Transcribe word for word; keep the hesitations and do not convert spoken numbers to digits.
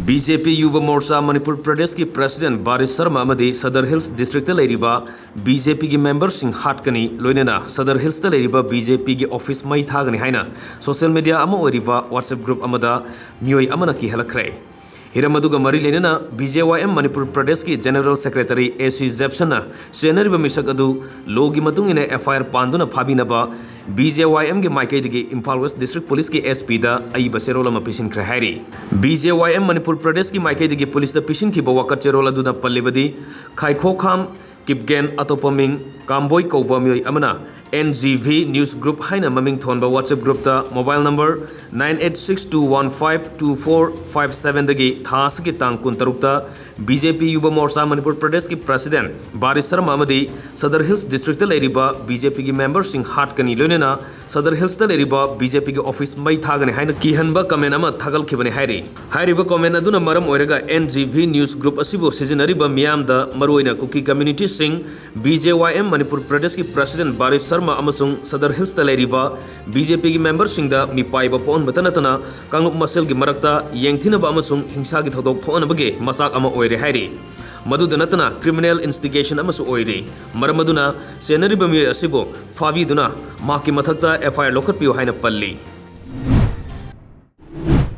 B J P Yuva Morcha Manipur ꯄ꯭ꯔꯗꯦꯁꯀꯤ president Baris Sharma ꯑꯃꯗꯤ Sadar hills district ꯂꯩꯔꯤꯕ ꯕꯤ ꯖꯦ ꯄꯤꯒꯤ ꯃꯦꯝꯕꯔꯁꯤꯡ ꯍꯥꯠꯀꯅꯤ, ꯂꯣꯏꯅꯅ ꯁꯗꯔ ꯍꯤꯜꯁꯇ ꯂꯩꯔꯤꯕ ꯕꯤ ꯖꯦ ꯄꯤꯒꯤ ꯑꯣꯐꯤꯁ ꯃꯩ ꯊꯥꯒꯅꯤ ꯍꯥꯏꯅ ꯁꯣꯁꯤꯌꯦꯜ ꯃꯤꯗꯤꯌꯥ ꯑꯃ ꯑꯣꯏꯔꯤꯕ WhatsApp ꯒ꯭ꯔꯨꯞ ꯑꯃꯗ ꯃꯤꯑꯣꯏ ꯑꯃꯅ ꯀꯤꯍꯜꯂꯛꯈ꯭ꯔꯦ꯫ ꯍꯤꯔꯝ ꯑꯗꯨꯒ ꯃꯔꯤ ꯂꯩꯅꯅ B J Y M Manipur ꯄ꯭ꯔꯗꯦꯁꯀꯤ ꯖꯦꯅꯔꯦꯜ ꯁꯦꯀ꯭ꯔꯦꯇꯔꯤ ꯑꯦ ꯁꯤ ꯖꯦꯞꯁꯟꯅ ꯆꯦꯟꯅꯔꯤꯕ ꯃꯤꯁꯛ ꯑꯗꯨ ꯂꯣꯒꯤ ꯃꯇꯨꯡ ꯏꯟꯅ ꯑꯦꯐ ꯑꯥꯏ ꯑꯥꯔ ꯄꯥꯟꯗꯨꯅ ꯐꯥꯕꯤꯅꯕ ꯕꯤ ꯖꯦ ꯋꯥꯏ ꯑꯦꯝꯒꯤ ꯃꯥꯏꯀꯩꯗꯒꯤ ꯏꯝꯐꯥꯜ ꯋꯦꯁ ꯗꯤꯁꯇ꯭ꯔꯤꯛ ꯄꯨꯂꯤꯁꯀꯤ ꯑꯦꯁ ꯄꯤꯗ ꯑꯏꯕ ꯆꯦꯔꯣꯜ ꯑꯃ ꯄꯤꯁꯤꯟꯈ꯭ꯔꯦ ꯍꯥꯏꯔꯤ꯫ B J Y M Manipur ꯄ꯭ꯔꯗꯦꯁꯀꯤ ꯃꯥꯏꯀꯩꯗꯒꯤ ꯄꯨꯂꯤꯁꯇ ꯄꯤꯁꯤꯟꯈꯤꯕ ꯋꯥꯀꯠ ꯆꯦꯔꯣꯜ ꯑꯗꯨꯅ ꯄꯜꯂꯤꯕꯗꯤ, ꯈꯥꯏꯈꯣꯛꯈꯥꯝ ꯀꯤꯞꯒꯦꯟ, ꯑꯇꯣꯞꯄ ꯃꯤꯡ ꯀꯥꯝꯕꯣꯏ ꯀꯧꯕ ꯃꯤꯑꯣꯏ ꯑꯃꯅ N G V news group ꯍꯥꯏꯅ ꯃꯃꯤꯡ ꯊꯣꯟꯕ WhatsApp ꯒ꯭ꯔꯨꯞꯇ mobile number nine eight six two one five two four five ꯁꯚꯦꯟꯗꯒꯤ ꯊꯥ ꯑꯁꯤꯒꯤ ꯇꯥꯡ ꯀꯨꯟꯇꯔꯨꯛꯇ B J P Yuva Morcha Manipur ꯄ꯭ꯔꯗꯦꯁꯀꯤ ꯄ꯭ꯔꯁꯤꯗꯦꯟ ꯕꯥꯔꯤꯁ ꯁꯔꯃ ꯑꯃꯗꯤ ꯁꯗꯔ ꯍꯤꯜꯁ ꯗꯤꯁꯇ꯭ꯔꯤꯛꯇ ꯂꯩꯔꯤꯕ ꯕꯤ ꯖꯦ ꯄꯤꯒꯤ ꯃꯦꯝꯕꯔꯁꯤꯡ ꯍꯥꯠꯀꯅꯤ, ꯂꯣꯏꯅꯅ ꯁꯗꯔ ꯍꯤꯜꯁꯇ ꯂꯩꯔꯤꯕ ꯕꯤ ꯖꯦ ꯄꯤꯒꯤ ꯑꯣꯐꯤꯁ ꯃꯩ ꯊꯥꯒꯅꯤ ꯍꯥꯏꯅ ꯀꯤꯍꯟꯕ ꯀꯃꯦꯟ ꯑꯃ ꯊꯥꯒꯠꯈꯤꯕꯅꯤ ꯍꯥꯏꯔꯤ꯫ ꯍꯥꯏꯔꯤꯕ ꯀꯃꯦꯟ ꯑꯗꯨꯅ ꯃꯔꯝ ꯑꯣꯏꯔꯒ N G V news group ꯑꯁꯤꯕꯨ ꯁꯤꯖꯤꯟꯅꯔꯤꯕ ꯃꯤꯌꯥꯝꯗ, ꯃꯔꯨꯑꯣꯏꯅ ꯀꯨꯀꯤ ꯀꯝꯃ꯭ꯌꯨꯅꯤꯇꯤꯁꯤꯡ, B J Y M Manipur ꯄ꯭ꯔꯗꯦꯁꯀꯤ ꯄ꯭ꯔꯁꯤꯗꯦꯟ ꯕꯥꯔꯤꯁ ꯁꯔꯃ ꯑꯃꯁꯨꯡ ꯁꯗꯔ ꯍꯤꯜꯁꯇ ꯂꯩꯔꯤꯕ ꯕꯤ ꯖꯦ ꯄꯤꯒꯤ ꯃꯦꯝꯕꯔꯁꯤꯡꯗ ꯃꯤꯄꯥꯏꯕ ꯄꯣꯛꯍꯟꯕꯇ ꯅꯠꯇꯅ ꯀꯥꯡꯂꯨꯞ ꯃꯁꯦꯜꯒꯤ ꯃꯔꯛꯇ ꯌꯦꯡꯊꯤꯅꯕ ꯑꯃꯁꯨꯡ ꯍꯤꯡꯁꯥꯒꯤ ꯊꯧꯗꯣꯛ ꯊꯣꯛꯍꯟꯅꯕꯒꯤ ꯃꯆꯥꯛ ꯑꯃ ꯑꯣꯏꯔꯦ ꯍꯥꯏꯔꯤ꯫ ꯃꯗꯨꯗ ꯅꯠꯇꯅ ꯀ꯭ꯔꯤꯃꯤꯅꯦꯜ ꯏꯟꯁꯇꯤꯒꯦꯁꯟ ꯑꯃꯁꯨ ꯑꯣꯏꯔꯤ꯫ ꯃꯔꯝ ꯑꯗꯨꯅ ꯆꯦꯟꯅꯔꯤꯕ ꯃꯤꯑꯣꯏ ꯑꯁꯤꯕꯨ ꯐꯥꯕꯤꯗꯨꯅ ꯃꯍꯥꯛꯀꯤ ꯃꯊꯛꯇ ꯑꯦꯐ ꯑꯥꯏ ꯑꯥꯔ ꯂꯧꯈꯠꯄꯤꯌꯨ ꯍꯥꯏꯅ ꯄꯜꯂꯤ꯫